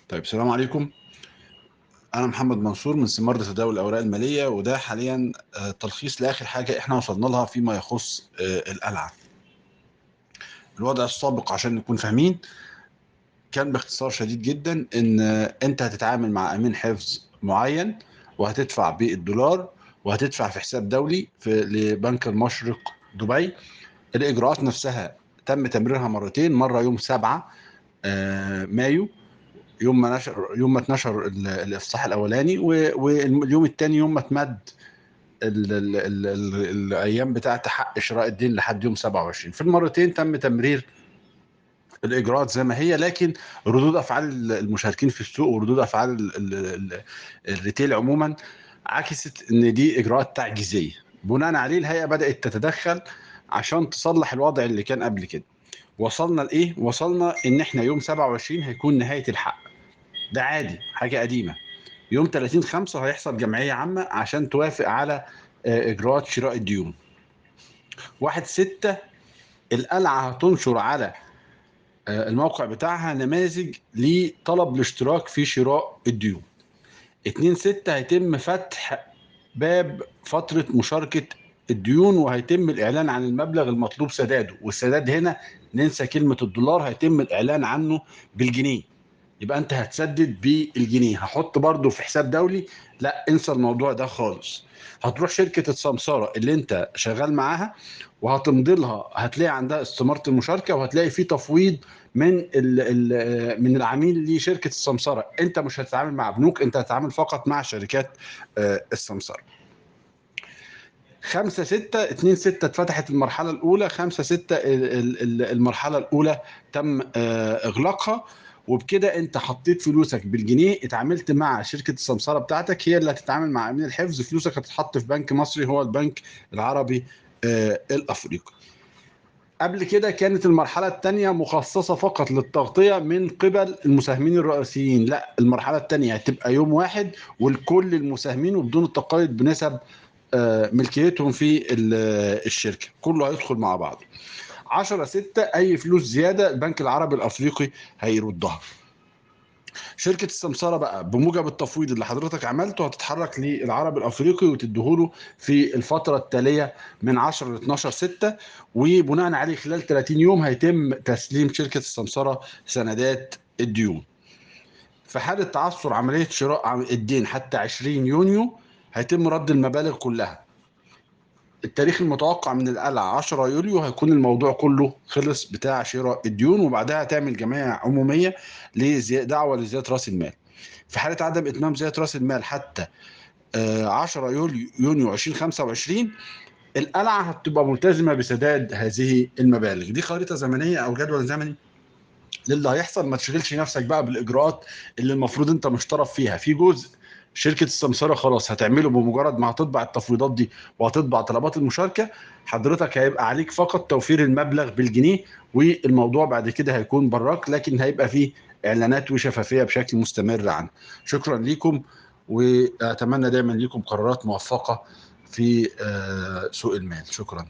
طيب، السلام عليكم. انا محمد منصور من سمار لتداول الاوراق الماليه، وده حاليا تلخيص لاخر حاجة احنا وصلنا لها فيما يخص القلعة. الوضع السابق عشان نكون فاهمين كان باختصار شديد جدا ان انت هتتعامل مع امين حفظ معين وهتدفع بالدولار وهتدفع في حساب دولي في لبنك المشرق دبي. الاجراءات نفسها تم تمريرها مرتين، مرة يوم 7 مايو يوم ما نشر، يوم ما اتنشر الافصاح الاولاني، واليوم الثاني يوم ما اتمد ال ال ال ال الايام بتاعه حق شراء الدين لحد يوم 27. في المرتين تم تمرير الاجراءات زي ما هي، لكن ردود افعال المشاركين في السوق وردود افعال ال retail عموما عكست ان دي اجراءات تعجيزية. بناء عليه الهيئة بدات تتدخل عشان تصلح الوضع اللي كان قبل كده. وصلنا لايه؟ وصلنا ان احنا يوم 27 هيكون نهاية الحق، ده عادي حاجة قديمة. يوم 30/5 هيحصل جمعية عامة عشان توافق على اجراءات شراء الديون. 1/6 القلعة هتنشر على الموقع بتاعها نماذج لطلب الاشتراك في شراء الديون. 2/6 هيتم فتح باب فترة مشاركة الديون، وهيتم الاعلان عن المبلغ المطلوب سداده. والسداد هنا ننسى كلمة الدولار، هيتم الاعلان عنه بالجنيه، يبقى انت هتسدد بالجنيه. هحط برضو في حساب دولي؟ لا، انسى الموضوع ده خالص. هتروح شركة السمسارة اللي انت شغال معاها وهتمضي لها، هتلاقي عندها استمارة المشاركة، وهتلاقي في تفويض من ال من العميل لشركة السمسارة. انت مش هتتعامل مع بنوك، انت هتتعامل فقط مع شركات السمسارة. 5/6 2/6 اتفتحت المرحلة الأولى، 5/6 المرحلة الأولى تم إغلاقها. وبكده انت حطيت فلوسك بالجنيه، اتعاملت مع شركة السمسارة بتاعتك، هي اللي هتتعامل مع امين الحفظ. فلوسك هتتحط في بنك مصري هو البنك العربي الافريقي. قبل كده كانت المرحلة الثانية مخصصة فقط للتغطية من قبل المساهمين الرئيسيين. لا، المرحلة الثانية هتبقى يوم واحد ولكل المساهمين وبدون التقيد بنسب ملكيتهم في الشركة، كله هيدخل مع بعض. 10/6 اي فلوس زيادة البنك العربي الافريقي هيردها. شركة السمساره بقى بموجب التفويض اللي حضرتك عملته هتتحرك للعربي الافريقي وتديهوله في الفترة التالية من 10 ل 12/6، وبناء عليه خلال 30 يوم هيتم تسليم شركة السمساره سندات الديون. في حاله تعثر عملية شراء الدين حتى 20 يونيو هيتم رد المبالغ كلها. التاريخ المتوقع من القلعة 10 يوليو هيكون الموضوع كله خلص بتاع شراء الديون، وبعدها تعمل جمعية عمومية لدعوة لزيادة راس المال. في حالة عدم إتمام زيادة راس المال حتى 10 يونيو 2025 القلعة هتبقى ملتزمة بسداد هذه المبالغ. دي خريطة زمنية أو جدول زمني للي هيحصل. ما تشغلش نفسك بقى بالإجراءات اللي المفروض أنت مش طرف فيها. في جزء شركة السمسارة خلاص هتعمله بمجرد ما هتطبع التفويضات دي وهتطبع طلبات المشاركة، حضرتك هيبقى عليك فقط توفير المبلغ بالجنيه، والموضوع بعد كده هيكون براك، لكن هيبقى فيه إعلانات وشفافية بشكل مستمر عنه. شكرا لكم، وأتمنى دايما لكم قرارات موفقة في سوق المال. شكرا.